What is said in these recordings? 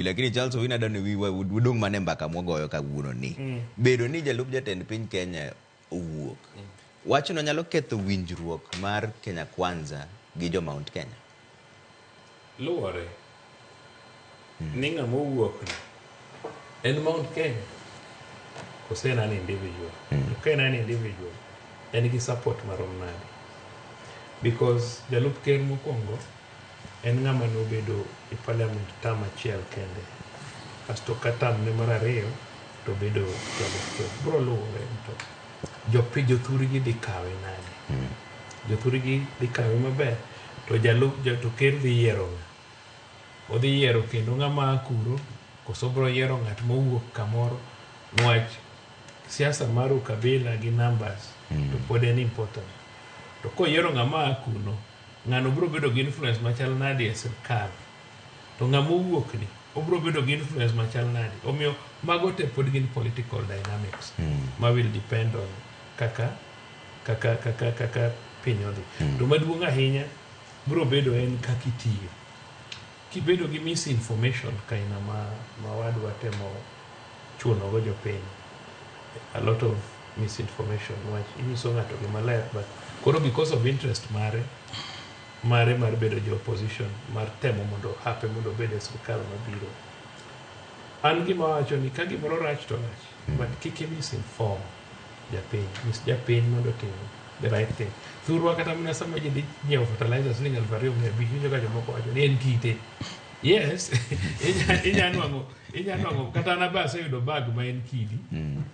Lakini Charles Owino adwani wiwa udong' mana e mbaka mwagoyo kawuono ni. Bedo ni jalup jatend piny Kenya owuok. Wachno nyalo ketho winjruok mar Kenya Kwanza gi jo Mount Kenya. Luwore ni ng'ama owuok no en Mount Kenya kose en an individual. To ka en an individual, en gi support marom nade? Because jalup ker mokwongo en ng'ama nobedo e parliament term achiel kende. Kasto ka term ne mar ariyo to obedo jalup ker. Biro luwore ni to jopi jothurgi dhi kawe nade. Jothurgi dhi kawe maber to jalup to ker dhi yiero ng'a. Odhi yiero kendo ng'ama a kuro koso obiro yiero ng'at mowuok kamoro niwach siasa mar ukabila gi numbers to pod en important. To koyiero ng'ama a kuno, ng'ano biro bedo gi influence machal nade e sirkal? To ng'ama owuok ni obiro bedo gi influence machal nade? Omiyo mago te pod gin political dynamics ma will depend on kaka piny odhi. To maduong' ahinya biro bedo en kaka itiyo. Kibedo gi misinformation kaina ma wadwa temo chuno go jopiny, a lot of misinformation wach inyiso ng'ato gima ler, but koro because of interest mare mar bedo jo opposition mar temo mondo hape mondo obed e sirkal mabiro. An gima wacho ni ka gimoro rach to rach, but kik i misinform japiny, nyis japiny mondo otim the right thing. Thurwa kata mana sama ji dhi nyiewo fertilizer siling 2500, iwinjo ka jomoko wacho ni en kite. Yes, inya nwang'o kata an abe aseyudo bag ma en kidi.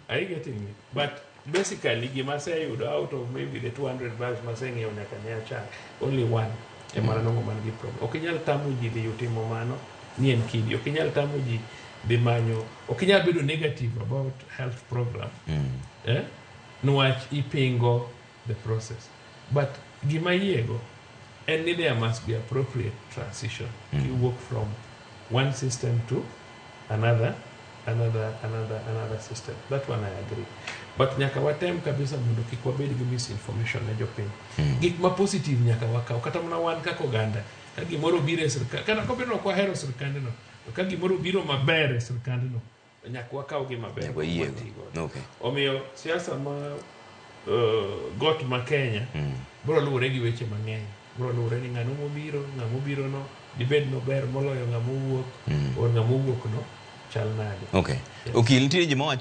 Are you getting me? But basically gima aseyudo out of maybe the 200 bags maseng'iewo nyaka ne achak, only one ema nanwang'o man gi problem. Ok inyal tamo ji dhi timo mano ni en kidi. Ok inyal tamo ji dhi manyo, ok inyal bedo negative about health program. Eh? Niwach ipingo the process. But gima yiego en ni there must be appropriate transition. Kiwuok from one system to another system. That one I agree. But nyaka watem kabisa mondo kik wabed gi misinformation ne jopiny. Gik ma positive nyaka wakaw. Kata mana wan kaka oganda, ka gimoro obiro e sirkal, kata kobedo ni ok wahero sirkandno, to ka gimoro obiro maber e sirkandno, to nyaka wakaw gi maber. Nyaka wayiego. Wati godo. Omiyo siasa ma got ma Kenya biro luwore gi weche mang'eny. Biro luwore ni ng'ano mobiro, ng'ama obiro no dibed nober moloyo ng'ama owuok, or ng'ama owuok no chal nade. Okay. Okil nitie ji mawacho